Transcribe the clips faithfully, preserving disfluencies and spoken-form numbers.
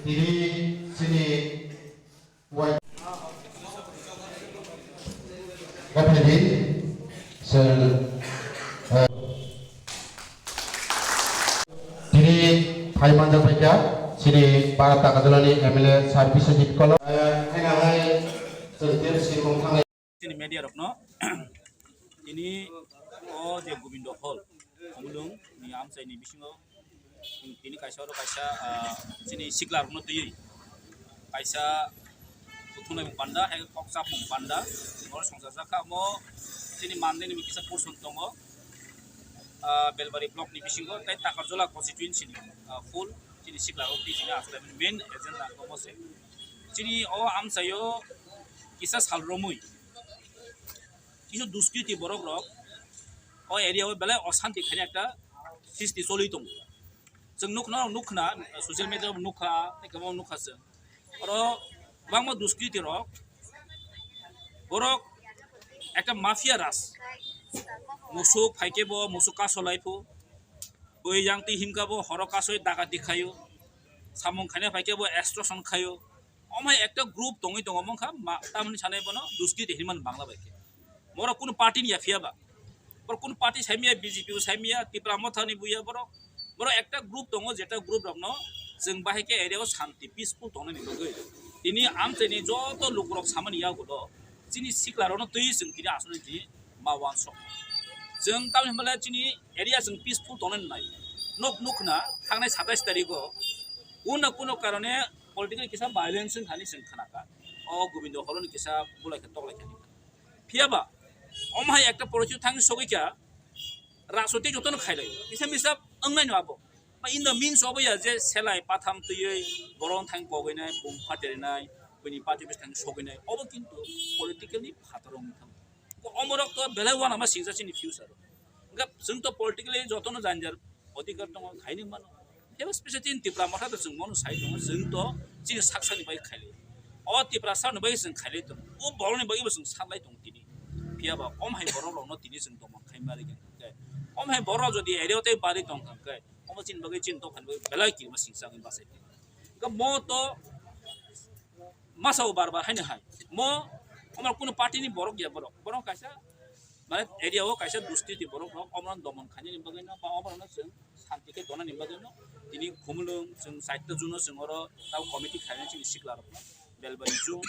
Tini chini wai-, Gathani, sir, eh, tini phai manjak bai kha, chini Bharat Takarjalani M L A sir Biswajit Kolom. Eh, haina hai, sir, T F C mung thanglai. Chini media rokno tini o je Gobindo Hall, Khumulwng ni amchai ni bisingo tini kaisa oro kaisa, ah, chini sikla rokno twiwi kaisa kuthungnai mung panda, hai kok chapmung panda, oro songchajak kha. Omo chini Mandai ni kisa portion tongo, ah, Belbari block ni bisingo, tei Takarjala constituency ni, ah, full chini sikla rok twi chini aswk main agenda omo se. Chini o amchaio kisa sal romwi kisa duskriti borok rok o area o belai osanti khaina ekta sisti choli tongo. Chwng nukno nukna social media o nukha, tei kwbangma nukha chwng. Oro kwbangma duskriti rok, borok ekta mafia raj. Musuk phaikhe bo musuk kasolai phu, bui yang twi himkha bo horo kasoi dagati khaio, samung khaina phaikhe bo extortion khaio. Omo hai ekta group tongwi tongo, mangkha ma, tamni sanai bono duskriti hinmani Bangla bai khe. Borok kunu party ni ya phiya ba. Borok kunu party saimya, B J P o saimya, Tipra Motha ni buya borok. Borok ekta group tongo, jeta group rokno chwng bahai khe area o santi, peaceful tongnani bagwi. Tini amchaini joto lukurok samani yagulo chini sikla rokno twi chwng tini aswk tini ma wansok. Chwng tamni hwnba le chini area chwng peaceful tongnani nai. Nok nukna thangnai satais tarikh o kuno kuno karone political kisa violence wng thani chwng khnakha. O Gobindo Hall ni kisa bulai khe toklai kha. Phiya ba, omo hai ekta porichoi thang sogwi kha, rajniti jotono khailai, kisa misa wngnai no abo. Ba in the means obo ya je selai patham twiwi borok thang kogwinai, bum phaterinai, bini party bwskango sogwinai, obo kintu politically phataro wngwi thang. Omo rok to belai uanama singsa chini future. Hwnkhe chwng to politically jotono janjar odhikar tongo, khaini mano. Kebo special chini Tipra Motha to chwng bono sai tongo, chwng to chini sak sakni bai khailai. O Tiprasa ni bai chwng khailai tongo. O borokni bai bo chwng sanlai tongo tini. Phiya ba om hai borok rokno tini chwng tongmani khai mari khe. Om hai borok jodi area tei bari tong kha khe, omo chini bagwi chini dophani bagwi belai kirima singsa wngwi bachai. Hwnkhe mo to masa o bar bar haino hai. Mo, omo kuno party ni borok ya borok. Borok kaisa, mane area o kaisa duskriti borok rok, omo domon khainani bagwi no, ba omo no chwng santi khe tonani bagwi no. Tini Khumulwng chwng chaita juno chwng oro tabo committee khainai chini sikla rok no. Belbari jun,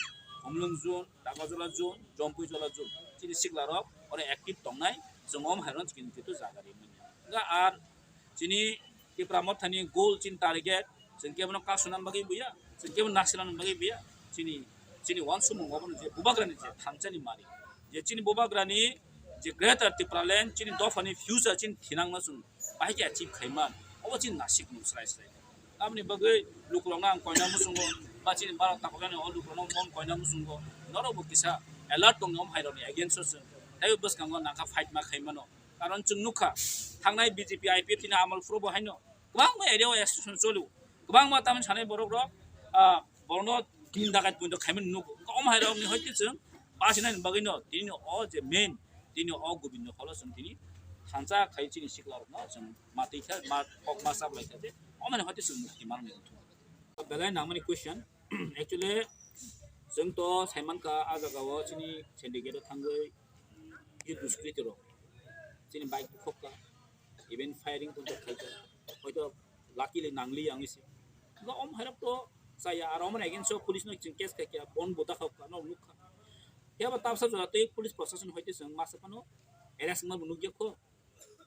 Khumulwng jun, Takarjala jun, Jompui Jola jun. Chini sikla rok oro active tongnai, chwng omo hai no chwng kintu jaga rimani. Hwnkhe ar chini Tipra Mothani goal, chini target, chwng kebono kasunani bagwi buya, chwng kebono nasinani bagwi buya, chini, chini uansukmung obono je bubagrani je thansa ni mari, je chini bubagrani je Greater Tipraland, chini dophani future chini thinangno chwng bahai khe achieve khaiman, obo chini nasikmung srai srai. Aboni bagwi lukurokno ang koina muchungo, ba chini Bharat takhukjani o lukurokno mon koina muchungo, norokbo kisa alert tongni om hairokni against o chwng teibo bwskango nangkha fight ma khaimano. Karon chwng nukha, thangnai B J P I P F T ni amal phuru bo haino kwbangma area o association choli o. Kwbangma tamni sanai borok rok, ah, borokno din dagat pundo khaimani nugo. Wngkha omo hai rokni hoite chwng basinani bagwi no tini o je main, tini o Gobindo Hall o chwng tini thansa khai chini sikla rokno chwng matwi kha, ma kok ma chap lai kha je omo hai hoite chwng mukti manwi wngthung. Belai nangmani question, actually, chwng to saimankha, ah jaga o chini syndicate o thangwi, je duskriti rok, chini bike bukhok kha, even firing tong kha, hoito luckily nangli ang isi. Ba om hairok to chaya, aro omo against o police no chwng case khai kha, bon buta kha, no nuk kha. Phiya ba tabsa jora tei police proshashan hoite chwng masa phano arrest wngma bo nukya kho.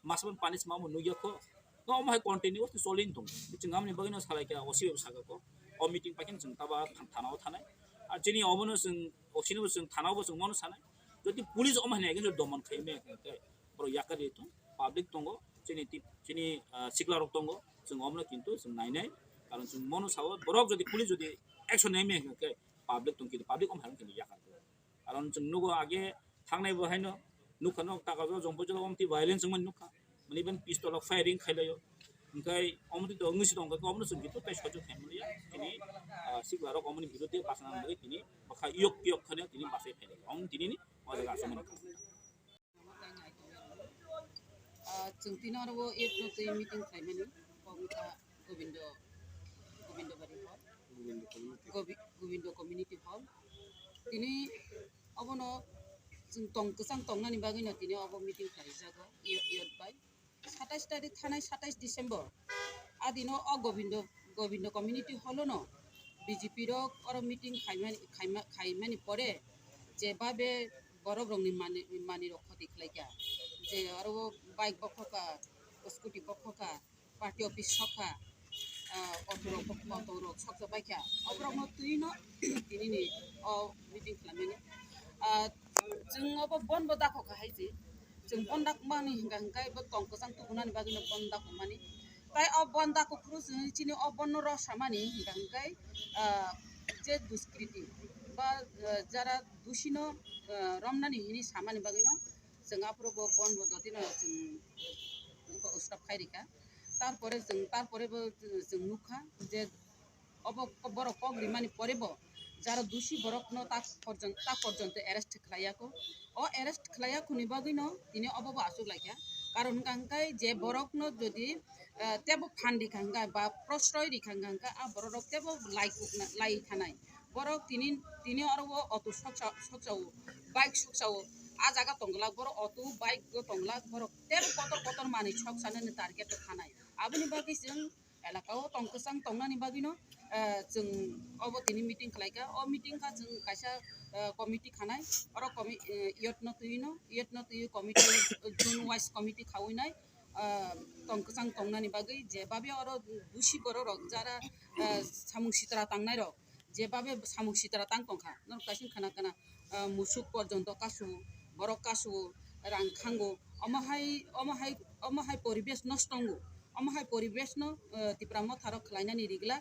Masa phano punish ma bo nukya kho. No omo hai continue o choli tong. Chwng amni bagwi no salai kha, O C bai bo saka kho. O meeting paikhe chwng taba than-, thana o thanai. Ar chini obono chwng, O C no bo chwng thana o bo chwng mono sanai. Jodi police omo hai against o domon khai me khe, borok yakar ri thung, public tongo, chini tip, chini, ah, sikla rok tongo, chwng omono kintu chwng nainai, karon chwng mono sao, borok jodi police jodi action nai me hwnkhe public tong kintu public om hai kintu yakar. Karon chwng nugo age thangnai bo haino nukha nok taka jora jong bojol om twi violence wngmani nukha, mani ben pistol rok firing khailaio, hwnkhe omo twi to wngwi se tongkha, omono chwng kintu tei soichok khaimani ya, tini, ah, sikla rok omoni birodhe bachana bagwi tini bwkha yok yok khane tini bachai phailai, omo tini ni o jaga achomani. Ah, chwng tini oro o eight no twi meeting khlaimani, kok wngkha Gobindo, Gobindo Bari hall. Gobi-, Gobindo Community Hall. Tini obono chwng tong kwchang tongnani bagwino tini obo meeting khaijago, iyot, iyot bai. Satais tarik thanai satais December. Adino o Gobindo, Gobindo Community Hall-ono B J P rok oro meeting khaimani, khaima-, khaimani pore je babe borok rokni mani, mani rok khoti khlaikha. Je oro o bike bokhokha, scooty bokhokha, party office sokha, ah, auto rok, auto rok sokjak baikha. Oborokno twino tinini o meeting khlaimani. Ah, chwng obo bon bo dakho kha hai se. Chwng bon dakmani hingka hingkai bo tong kwchang tubunani bagwino bon dakmani. Tai o bon dakho phuru chwng chini o bonno rw samani hingka hingkai, ah, je duskriti ba, ah, jara dusino, ah, romnani hini samani bagwino chwng aphuru bo bon bo dotino chwng uskap khai rikha. Tarpore chwng, tarpore bo chwng nukha je obo borok kok rimani pore bo jara dusi borokno tak porjon-, tak porjonto arrest khlaiyako. O arrest khlaiyakhoni bagwino tini obo bo achuk laikha. Karon hwnkha hwnkhe je borokno jodi, eh, tebo phan rikha hwnkha ba prosroy rikha hwnkha hwnkhe a borok rok tebo lai kukna, lai thanai. Borok tini, tini oro o auto soksa, soksao, bike soksao, a jaga tongglak, borok auto, bike o tonglak, borok tebo kotor kotor manwi soksanani target o thanai. Aboni bagwi chwng elaka o tong kwchang tongnani bagwino, eh, chwng obo tini meeting khlaikha. O meeting kha chwng kaisa, eh, committee khanai. Oro commi-, eh, iyotno twino, iyotno twi committee, zone wise committee khawi nai, eh, tong kwchang tongnani bagwi je babe oro dusi borok rok jara, eh, samung sitra tangnai rok, je babe samung sitra tang tongkha, norok kaisa khana khana, ah, musuk porjonto kasu, borok kasu, rang khango, omo hai, omo hai, omo hai poribesh nosto wngo, omo hai poribesh no, ah, Tipra Motha rok khlainani rigla,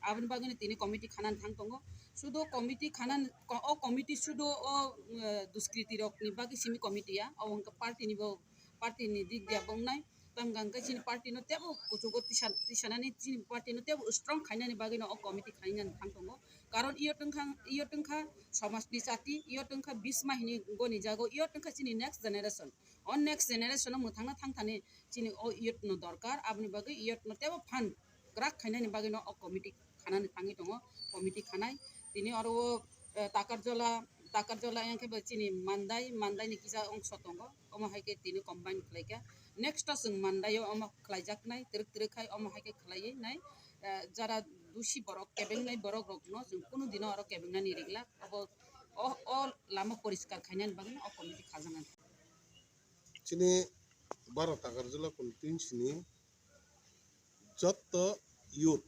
aboni bagwino tini committee khanani thang tongo, sudo committee khanani, o committee sudo o, ah, duskriti rokni bagwi simi committee ya, obo wngkha party ni bo, party ni dik dia bo wngnai. Tamkha hwnkhe chini party no tebo kuchugo tisa, tisanani chini party no tebo strong khainani bagwi no o committee khainani thang tongo. Karon iyot wngkha, iyot wngkha somaj ni chati, iyot wngkha bisma hini goni jago, iyot wngkha chini next generation. O next generation no mwthangna thang thani chini o iyot no dorkar, aboni bagwi iyot no tebo phan kwrak khainani bagwi no o committee khanani thangwi tongo, committee khanai. Tini oro o, eh, Takarjola, Takarjola yang khe bo chini Mandai, Mandai ni kisa ongso tongo, omo hai khe tini combine khlai kha. Next o chwng Mandai o omo khlaijak nai, twrwk twrwk khai omo hai khe khlaiwi nai, eh, jara dusi borok, kebeng nai borok rok no chwng kunu dino oro kebeng nani rigla, obo o, o lama poriskar khainani bagwi no o committee khajak nai. Chini baro Takarjola constituency ni jotto youth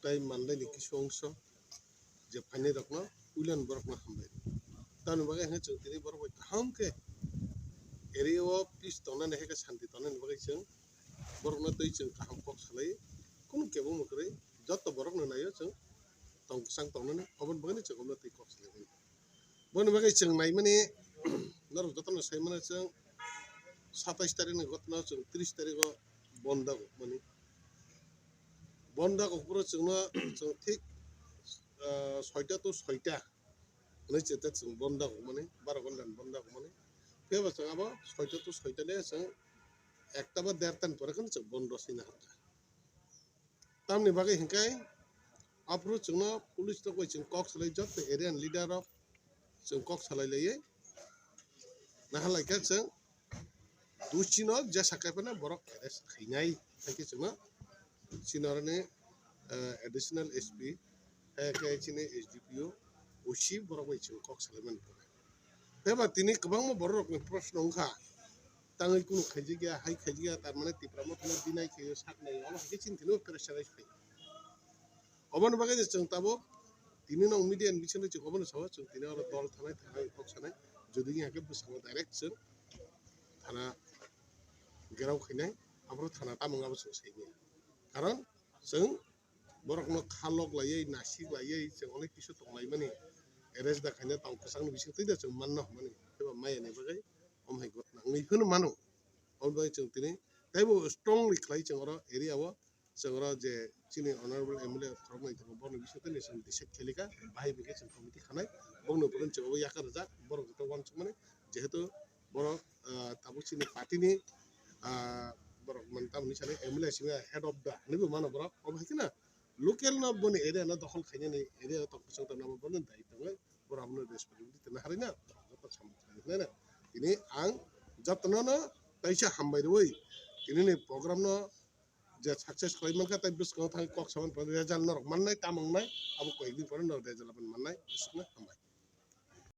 tei Mandai ni kisu ongso je phainai rokno puilani borokno hambai. Tamoni bagwi hwnkhe chwng tini borok bai kaham khe area o peace tongnani hai khe shanti tongnani bagwi chwng borokno twi chwng kaham kok salai, kunu kebengma kwrwi jotto borokno naio chwng tong kwchang tongnani, oboni bagwino chwng omono twi kok salai mani. Boni bagwi chwng naimani, norok jotono saimano chwng satais tarikni gotno chwng tris tarikgo bonda kokmani. Bonda kokphuru chwngno chwng thik, ah, soita to soita hwnwi chete chwng bonda kokmani, baro ghonta ni bonda kokmani. Phiya ba chwng abo soita to soita le chwng ekta ba derta ni pore kheno chwng bondo sina harkha. Tamni bagwi hinkhe aphuru chwngno police rok bai chwng kok salai, jotto area ni leader rok chwng kok salai laiwi naharlaikha chwng duchino jesa kaiphano borok arrest khainai. Haikhe chwngno chini oroni, eh, additional S P, haikhe chini S D P O, O C borok bai chwng kok salaimani. Phiya ba tini kwbangma borok rokni proshno wngkha, tangwi kunu khaijak ya, hai khaijak ya, tar mane Tipra Motha no deny khaio, sak naio, omo hai khe chini thani pressurize phai. Oboni bagwi no chwng tabuk tini no media ni bisingo chwng obono sao, chwng tini oro dol thanai, thanai kok sanai, jodi wngya khe bwskango direct chwng thana gherao khainai, aphuru thana tamung abo chwng saimanya. Karon chwng borokno kha lok laiwi, nasik laiwi chwng onek kisu tong laimani, arrest da khaina tong kwchangni bising twi da chwng manna hwnmani, phiya ba maya ni bagwi omo hai ghotna wngwi phano mano. Omo bai chwng tini teibo strongly khlai chwng oro area o, chwng oro je chini honorable M L A khoroknwi tongo, borokni bising twi chwng decide khailika, bahai bai khe chwng committee khanai, bokno phuru chwng obo yakar rwjak, borok joto uansukmani, jehetu borok, ah, tabuk chini party ni, ah, borok mane tamoni sani M L A simi head of the hinwi bo mano borok, obo hai kheno local no boni area no dokhol khainani area o tongthok tongna bono dai tongwi borok abono responsibility tongna harina joto samung khlainai na. Tini ang jotono no taisa hambai rwi tini ni program no je success khlai mankha tai bwskango thang kok saman result norok mannai tamung nai abo koyek din pore norok result mannai bwswkno hambai.